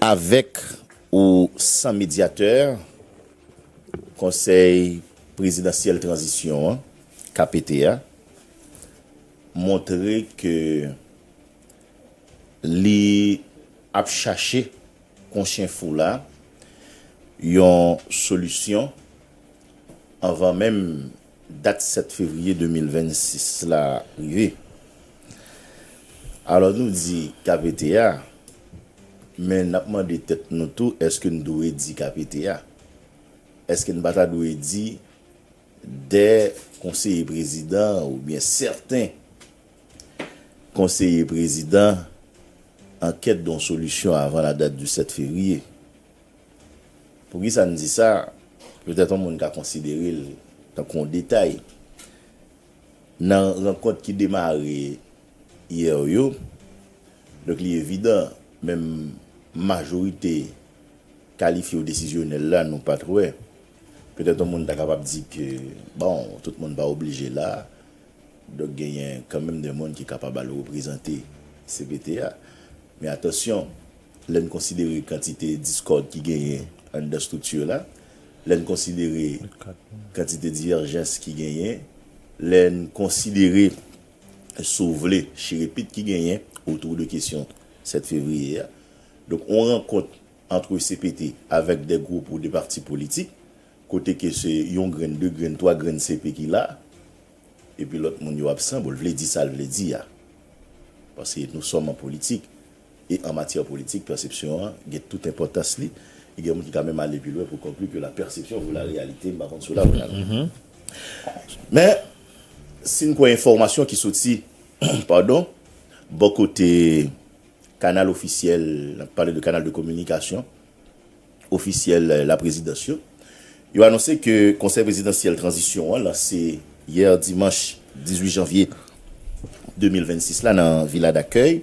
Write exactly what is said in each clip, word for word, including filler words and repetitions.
Avèk ou san medyatè, Konsèy Prezidansyèl Tranzisyon an, K P T A, montre ke li ap chache kon chen fou la yon solisyon anvan menm dat sèt fevriye de mil vennsis la rive. Alò, nou di K P T A, men n ap mande tèt nou tou, èske n dwe di K P T A? Èske n pa ta dwe di de konseye prezidan oubyen sèten konseye prezidan an kèt de yon solisyon avan la date du sèt fevriye? Poukisa n di sa? Petèt yon moun ka konsidere l tankou yon detay. Nan rankont ki demare yè yo, donk, li evidan, menm majorite kalifye ou desizyonèl la, nou pa t wè. Petèt yon moun ta kapab di ke, bon, tout moun pa oblije la. Donk, genyen kanmenm de moun ki kapab al reprezante C P T A. Men atansyon, lè n konsidere kantite diskòd ki genyen anndan estrikti la, lè n konsidere kantite divèjans ki genyen, lè n konsidere, si w vle, chirepit ki genyen otou de kesyon sèt fevriye a. Donk, yon rankont ant C P T avèk de gwoup ou de pati politik, kote ke se yon grenn, de grenn, twa grenn C P ki la, epi lòt moun yo absan, bon, l vle di sa l vle di a. Paske nou sòm an politik, e an matyè politik, pèsepsyon an gen tout enpòtans li, e gen moun ki ka menm ale pi lwen pou konkli ke la perception vaut la réalité, m pa konn si w la, Ronald. Men, si n kwè enfòmasyon ki soti, padon, bò kote kanal ofisyèl, n ap pale de kanal de kominikasyon ofisyèl, eh, laprezidans yo, yo anonse ke Konsèy Prezidansyèl Tranzisyon an lanse yè dimanch dizuit janvye de mil vennsis la nan Vila Dakèy.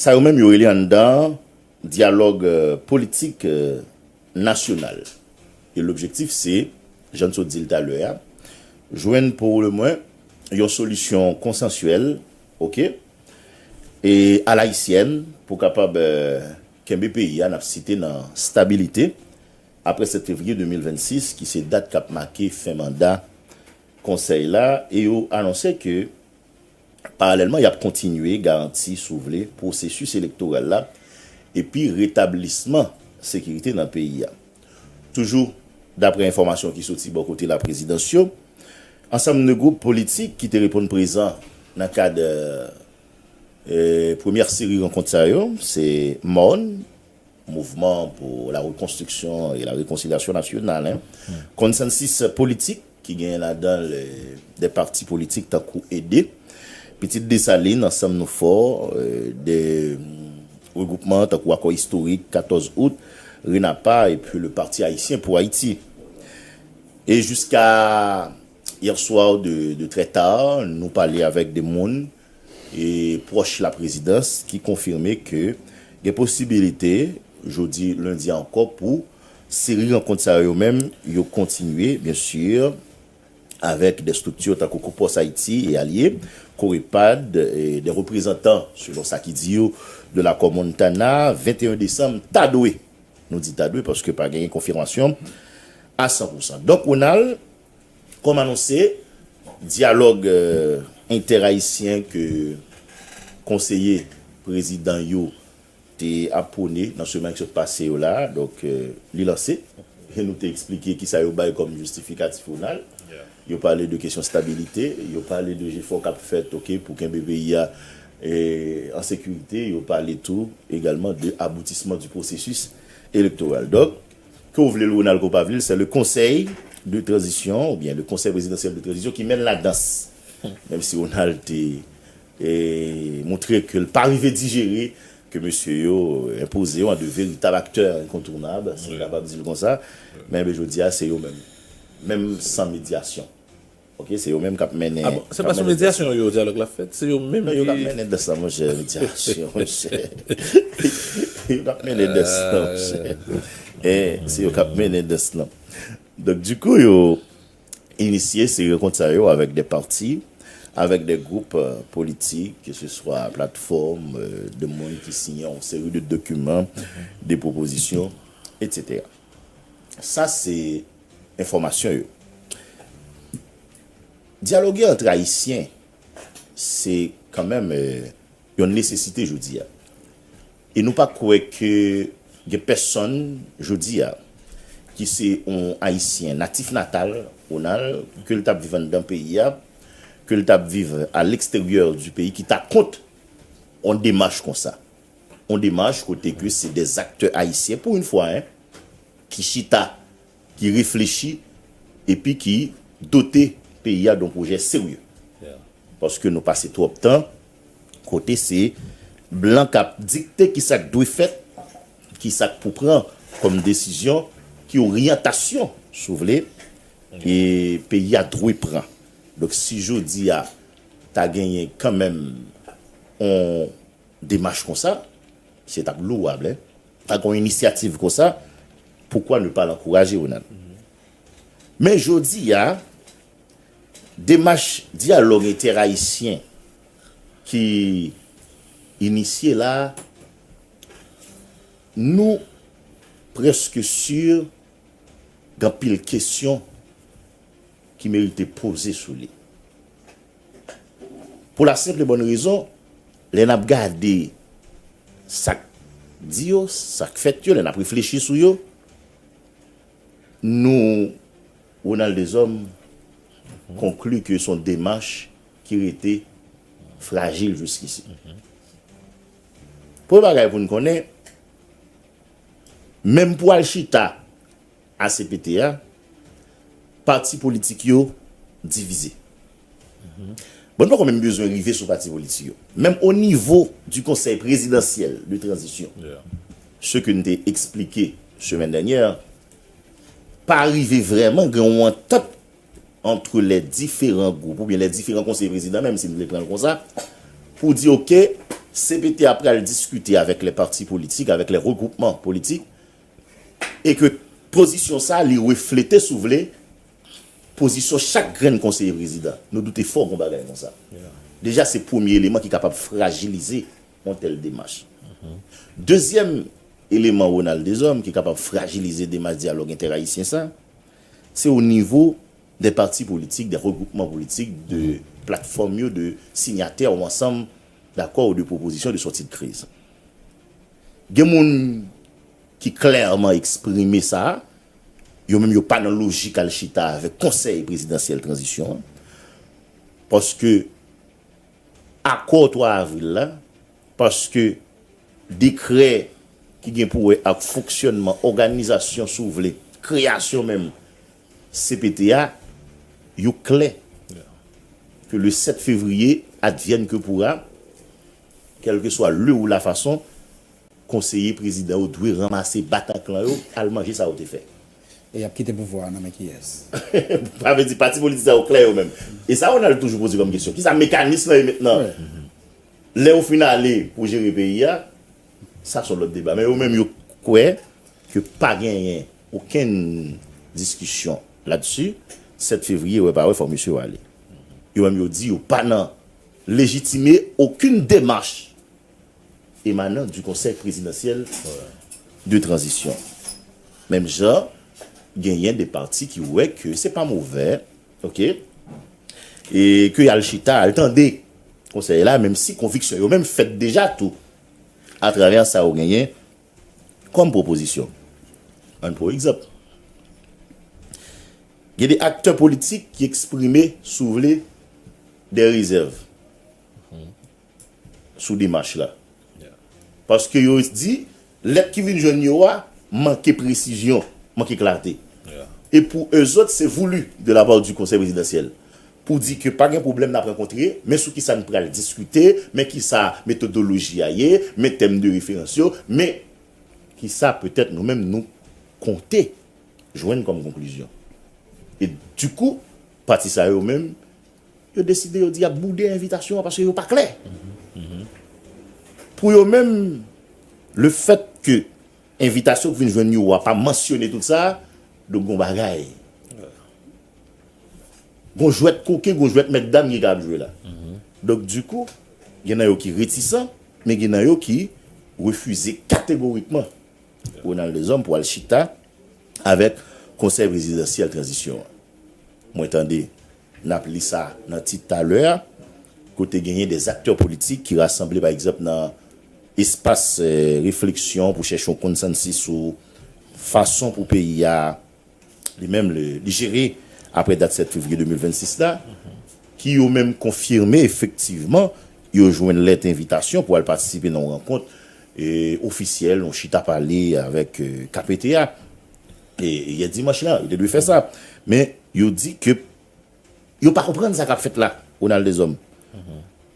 Sa yo menm yo rele anndan dyalòg, eh, politik, eh, nasyonal. E lobjektif se, jan n sot di l talè a, jwenn pou omwen yon solisyon konsansyèl, oke, e alayisyèn pou kapab, eh, kenbe peyi a, n ap site nan stabilite, apre sèt fevriye de mil vennsis, ki se dat k ap make fen manda konsèy la, e yo anonse ke paralèlman, y ap kontinye garanti, si w vle, pwosesis elektoral la, epi retablisman sekirite nan peyi a. Toujou, daprè enfòmasyon ki soti bò kote laprezidans yo, ansanm de gwoup politik ki te reponn prezan nan kad, eh, premyè seri rankont sa yo, se mòn, Mouvement pour la Reconstruction et la Réconciliation Nationale, hein. Konsansis politik ki genyen ladan l, eh, de pati politik tankou EDE, Pitit Desalin, Ansanm Nou Fò, eh, de, mm, regwoupman tankou Akò Istorik, katòz Out, RENAPA, epi le Parti Haïtien pour Haïti. E jiska yè swa de, de trè ta, nou pale avèk de moun e pwòch laprezidans ki konfime ke gen posibilite, jodi lendi a ankò, pou seri rankont sa yo menm, yo kontinye, byen si, avèk de estrikti tankou Koupòs Ayiti e alye, Korepad, e de reprezantan, selon sa ki di yo, de lakò Montana, venteyen desanm, ta dwe, nou di ta dwe, paske pa genyen konfimasyon a san pou san. Donk, Ronald, kòm anonse, dyalòg, eh, entè-ayisyen ke konseye prezidan yo te ap pwone nan semèn ki sot pase yo la, donk, eh, li lanse. E nou te eksplike kisa yo bay kòm jistifikatif, Ronald. Yo pale de kesyon stabilite, yo pale de jefò k ap fèt, oke, pou kenbe peyi a, eh, an sekirite, yo pale tou egalman de aboutisman di pwosesis elektoral. Donk, ke w vle l, Ronald, ke w pa vle l, se le Conseil de Transition, oubyen le Conseil Présidentiel de Transition ki menn ladans. Menm si Ronald te, eh, montre ke l pa rive dijere ke mesye yo enpoze yo an de veritab aktè enkontounab, si m kapab di l konsa, men, men jodi a, se yo menm. Menm san medyasyon. Oke, se yo menm k ap mennen. Ah bon, se pa sou medyasyon yo dyalòg la fèt, se yo menm. Non, yo k ap mennen dans la, monchè, medyasyon, monchè. Yo k ap mennen dans la, monchè. Eh, se yo k ap mennen dans la. Donk, dikou, yo inisye se rankont sa yo avèk de pati, avec des groupes euh, politiques, que ce soit plateforme, euh, de monde qui signe une série de documents, de propositions, et cetera. Sa se enfòmasyon yo. Dyaloge ant Ayisyen, se kanmenm euh, yon nesesite jodi a. E nou pa kwè ke gen pèsonn jodi a ki se yon Ayisyen natif natal, Ronald, ke l t ap viv anndan peyi a, ke l t ap viv à l'extérieur du pays, ki ta kont yon demach konsa. Yon demach kote ke se des acteurs haïtiens, pour une fois, hein, ki chita, ki reflechi, epi ki dote peyi a yon pwojè serye. Paske nou pase twòp tan kote se blan k ap dikte ki sa k dwe fèt, ki sa k pou pran kòm desizyon, ki oryantasyon, si w vle, e peyi a dwe pran. Donk, si jodi a ta genyen kanmenm yon demach konsa, se t ap louwab, hein. Ak yon inisyativ konsa, pourquoi ne pas l'encourager, Ronald? Men jodi a, demach dyalòg entèrayisyen ki inisye la, nou prèske si gen anpil kesyon ki merite poze sou li. Pou la senp e bòn rezon, lè n ap gade sa k di yo, sa k fèt yo, lè n ap reflechi sou yo, nou, Ronald Deshommes, konkli ke se yon demach ki rete frajil jiskisi. Premye bagay pou n konnen, menm pou al chita A C P T a, pati politik yo divize. Bon, nou poko menm bezwen rive sou pati politik yo. Menm o nivo du Conseil présidentiel de transition, ce que n te eksplike semèn dènyè, pa rive vrèman gen yon antant entre les différents groupes oubyen les différents konseye prezidan, menm si n vle pran l konsa, pou di, oke, C P T a pral diskite avèk les partis politiques, avec les regroupements politiques, e ke pozisyon sa, li reflete, si w vle, pozisyon chak grenn konseye prezidan. Nou doute fò gen yon bagay konsa. Deja, se premye eleman ki kapab frajilize yon tèl demach. Dezyèm eleman, Ronald Deshommes, ki kapab frajilize demach dyalòg entèrayisyen sa, se o nivo de pati politik, de regroupman politik, de platfòm yo, de sinyatè ou ansanm dakò ou de pwopozisyon de sòti de kriz. Gen moun ki klèman eksprime sa, yo menm yo pa nan lojik al chita avèk Konsèy Prezidansyèl Tranzisyon an, paske akò twa avril la, paske dekrè ki gen pou wè ak fonksyònman òganizasyon, si w vle, kreyasyon menm C P T a, yo klè ke le sept février, advienne que pourra, quelle que soit l'heure ou la façon, konseye prezidan yo dwe ranmase batanklan yo, al manje sa yo te fè. E y ap kite pouvwa a nan men kiyès? Sa vle di pati politik sa yo klè yo menm. E sa Ronald toujou poze kòm kesyon. Kisa mekanis lan yo met nan? Lè yo fin ale pou jere peyi a, sa se yon lòt deba. Men yo menm yo kwè ke pa genyen okenn diskisyon ladsi. Sèt fevriye, wè pa wè, fò misye yo ale. Yo menm yo di yo pa nan lejitime okenn demach emanan du Conseil présidentiel de transition. Menm jan, genyen de pati ki wè ke se pa movè, oke, e ke y al chita, al tande konsèy la, menm si konviksyon yo menm fèt deja tou atravè sa yo genyen kòm pwopozisyon. Ann pran egzanp. Gen de aktè politik ki eksprime, si w vle, de rezèv sou demach la. Paske yo di, lèt ki vin jwenn yo a manke presizyon, manke klate. E pou eux autres, c'est voulu de la part du Conseil présidentiel. Pou di ke pa gen pwoblèm, n ap rankontre, men sou kisa n pral diskite, men kisa metodoloji a ye, men tèm de referans yo, men kisa petèt nou menm nou konte jwenn kòm konklizyon. E dikou, pati sa yo menm, yo deside, yo di y ap boude envitasyon an paske yo pa klè. Pou yo menm, le fait que envitasyon ki vin jwenn yo a pa mansyone tout sa, donk gon bagay. Gon jwèt koken, gon jwèt mèt dam ki ka ap jwe la. Donk, dikou, gen nan yo ki retisan, men gen nan yo ki refize kategorikman Ronald Deshommes pou al chita avèk Konsèy Prezidansyèl Tranzisyon an. Mwen tande, n ap li sa nan tit talè a, kote genyen des acteurs politiques ki rasanble, pa egzanp, nan espas, eh, refleksyon pou chèche yon konsansis sou fason pou peyi a li menm li, li jere apre dat sèt fevriye de mil vennsis la, ki yo menm konfime efektivman yo jwenn lèt envitasyon pou al patisipe nan yon rankont, e, ofisyèl, yon chita pale avèk, e, K P T a. E, yè dimanch la, yo te dwe fè sa. Men, yo di ke yo pa konprann sa k ap fèt la, Ronald Deshommes.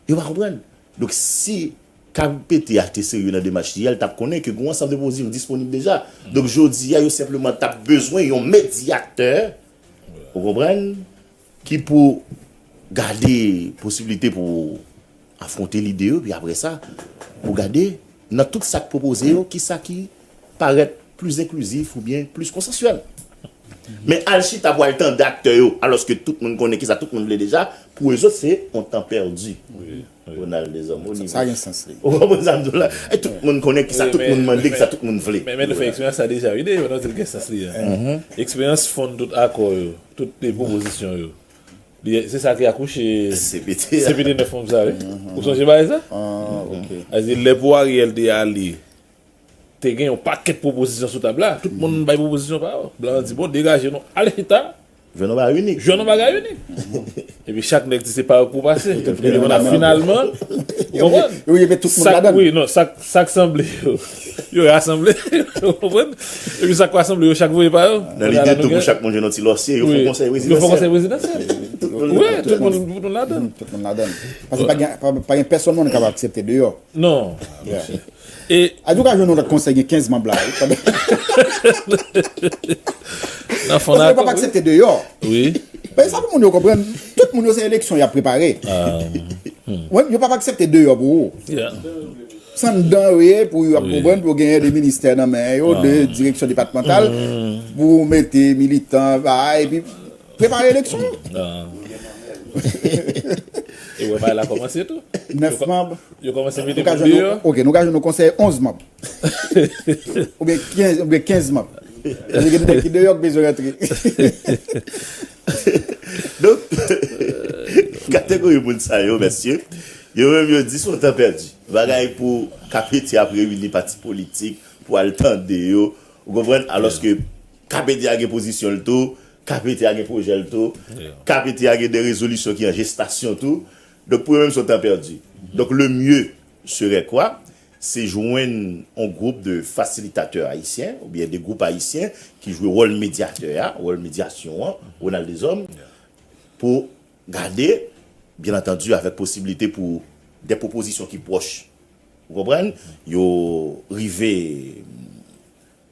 Yo pa konprann. Donk, si K P T a te serye nan demach li a, l t ap konnen ke gen yon ansanm de pwopozisyon ki disponib deja. Donk, jodi a, yo senpleman t ap bezwen yon medyatè, ou konprann, ki pou gade posiblite pou afwonte lide yo, pi apre sa, pou gade nan tout sa k pwopoze yo, kisa ki parèt plis enklizif oubyen plis konsansyèl. Men al chita pou al tande aktè yo, alòske tout moun konnen kisa tout moun vle deja, pou yo zòt se yon tan pèdi. Wi, wi. Ronald Deshommes, o nivo. Sa gen sans li. Ou konprann sa m di w la? E tout moun konnen kisa tout moun mande, kisa tout moun vle. Men, men nou fè eksperyans sa deja, wi, de, pandan w di l gen sans li a. Eksperyans fonn tout akò yo, tout de pwopozisyon yo. Li, se sa ki akouche C P T a. C P T nèf novanm sa, wi. Ou sonje bagay sa? Ah, ok. Sa di, lè pou Ariel te ale, te gen yon pakèt pwopozisyon sou tab la. Tout moun bay pwopozisyon pa yo. Blan an di, bon, degaje nou. Ale chita. Jwenn yon bagay inik. Jwenn yon bagay inik. Epi chak nèg di se pa yo k pou pase. Epi devan la, finalman, ou konprann? Yo, yo met tout moun ladan. Wi, non, sa, sa k sanble yo, yo rasanble. Ou konprann? Epi sa k pa sanble yo, chak voye pa yo. Nan lide tou, pou chak moun jwenn yon ti lòsye, yo fè yon konsèy prezidansyèl. Yo fè yon konsèy prezidansyèl. Wi, tout moun, tout moun ladan. Tout moun ladan. Paske pa gen, pa, pa gen pèsonn moun k ap aksepte deyò. Non. Yeah. E a di w ka jwenn yon lòt konsèy gen kenz manm la, wi. Nan fon. Paske yo p ap aksepte deyò. Wi. Men sa pou moun yo konprann, tout moun yo se eleksyon y ap prepare. Wi, yo p ap aksepte deyò pou ou. Yeah. Se anndan yo ye pou yo ap konprann, pou yo genyen de ministè nan men yo, de direksyon depatmantal, pou mete militan, ba, epi prepare eleksyon yo. E wè bagay la kòmanse tou. Nèf manm. Yo kòmanse mete moun deyò. Ok, nou ka jwenn yon konsèy onz manm. Oubyen kenz, oubyen kenz manm. Paske gen de nèg ki deyò k bezwen rantre. Donk, kategori moun sa yo, mesye, yo menm yo di se yon tan pèdi. Bagay pou K P T ap reyini pati politik, pou al tande yo, ou konprann? Alòske K P T a gen pozisyon l tou, K P T a gen pwojè l tou, K P T a gen de rezolisyon ki an jestasyon tou. Donk, pou yo menm, se yon tan pèdi. Donk, le mieux serait quoi? Se jwenn yon gwoup de fasilitatè ayisyen, oubyen de gwoup ayisyen ki jwe wòl medyatè a, wòl medyasyon an, Ronald Deshommes, pou gade, byen antandi, avèk posiblite pou de pwopozisyon ki pwòch, ou konprann, yo rive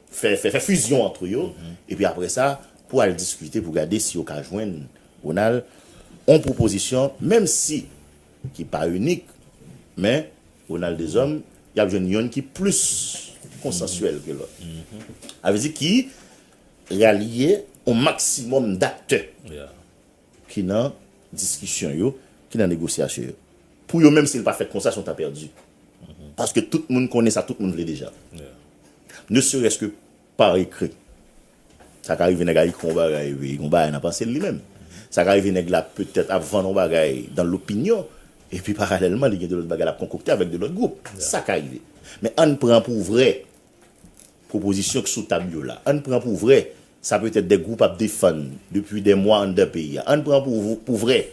fè, fè, fè fizyon ant yo, epi apre sa, pou al diskite, pou gade si yo ka jwenn, Ronald, yon pwopozisyon, menm si ki pa inik, men Ronald Deshommes, y ap jwenn yonn ki plis konsansyèl ke lòt. Sa vle di ki ralye yon maksimòm daktè ki nan diskisyon yo, ki nan negosyasyon yo. Pou yo menm, si l pa fèt konsa, se yon tan pèdi. Paske tout moun konnen sa tout moun vle deja. Ne serait-ce que par écrit. Sa ka rive nèg la ekri yon bagay, epi yon bagay nan panse l li menm. Sa ka rive nèg la petèt ap vann yon bagay dans l'opinion, epi paralèlman, li gen de lòt bagay l ap konkokte avèk de lòt gwoup. Sa ka rive. Men ann pran pou vrè pwopozisyon k sou tab yo la. Ann pran pou vrè, sa petèt de gwoup ap defann depi de mwa anndan peyi a. Ann pran pou, pou vrè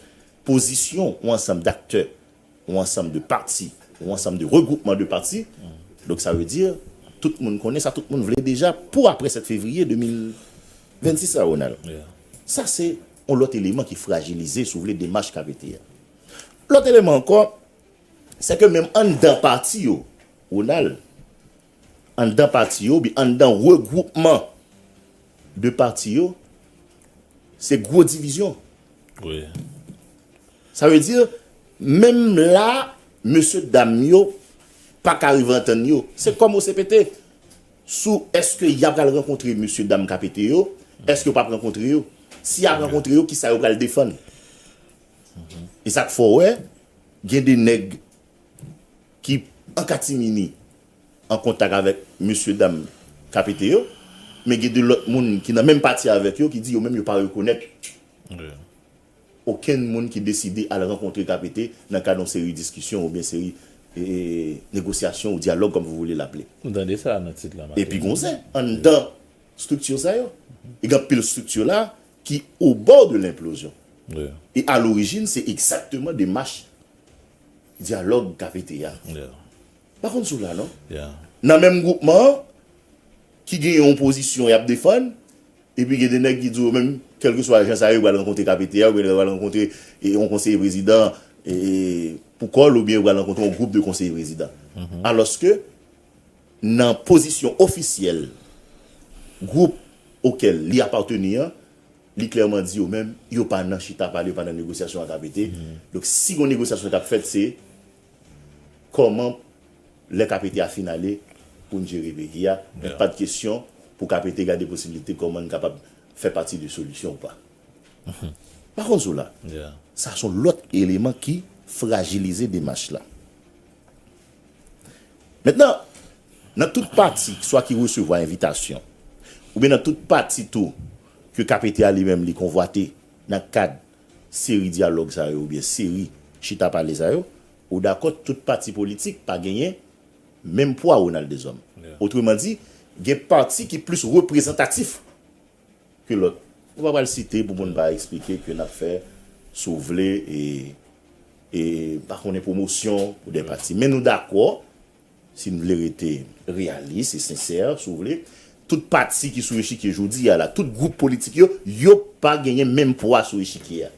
pozisyon yon ansanm daktè, yon ansanm de pati, yon ansanm de regwoupman de pati. Donk, sa vle di, tout moun konnen sa tout moun vle deja pou apre sèt fevriye de mil vennsis la, Ronald. Sa se yon lòt eleman ki frajilize, si w vle, demach K P T a. Lòt eleman ankò, se ke menm anndan pati yo, Ronald, anndan pati yo, oubyen anndan regwoupman de pati yo, se gwo divizyon. Wi. Sa vle di, menm la, mesye dam yo pa ka rive antann yo. Se kòm o C P T. Sou èske y ap pral rankontre mesye dam K P T yo, èske yo p ap rankontre yo? Si y ap rankontre yo, kisa yo pral defann? E sa k fè w wè, gen de nèg ki an katimini an kontak avèk mesye dam K P T yo, men gen de lòt moun ki nan menm pati avèk yo ki di yo menm yo pa rekonèt okenn moun ki deside al rankontre K P T nan kad yon seri diskisyon oubyen seri e, negosyasyon ou dyalòg, comme vous voulez l'appeler. Nou tande sa nan tit la maten. Epi gonzen, anndan strikti sa yo, e gen anpil strikti la ki au bord de l'implosion. E a l'origine, se egzakteman demach dyalòg K P T a. Pa konn sou la, non? Nan menm gwoupman an, ki gen yon pozisyon y ap defann, epi gen de nèg ki di yo menm, kèlkeswa jan sa yo pral rankontre K P T a, oubyen yo pral rankontre e, yon konseye prezidan e, pou kò l, oubyen yo pral rankontre yon gwoup de konseye prezidan. Alòske, nan pozisyon ofisyèl gwoup okèl li apateni an, li klèman di yo menm, yo pa nan chita pale, yo pa nan negosyasyon ak K P T. Donk, si gon negosyasyon k ap fèt, se kòman lè K P T a fin ale pou n jere peyi a, men pa t kesyon pou K P T gade posiblite kòman n kapab fè pati de solisyon ou pa. Pa konn sou la. Sa se yon lòt eleman ki frajilize demach la. Mentnan, nan tout pati swa ki resevwa envitasyon, oubyen nan tout pati tou ke K P T a li menm li konvwate nan kad seri dyalòg sa yo oubyen seri chita pale sa yo, ou dakò tout pati politik pa genyen menm pwa Ronald Deshommes. Otreman di, gen pati ki plis reprezantatif ke lòt. Ou pa pral site pou moun pa eksplike ke n ap fè, si w vle, e, e pa konnen pwomosyon pou de pati. Men nou dakò, si n vle rete reyalis e sensè, si w vle, tout pati ki sou echikye jodi a la, tout gwoup politik yo, yo pa genyen menm pwa sou echikye a.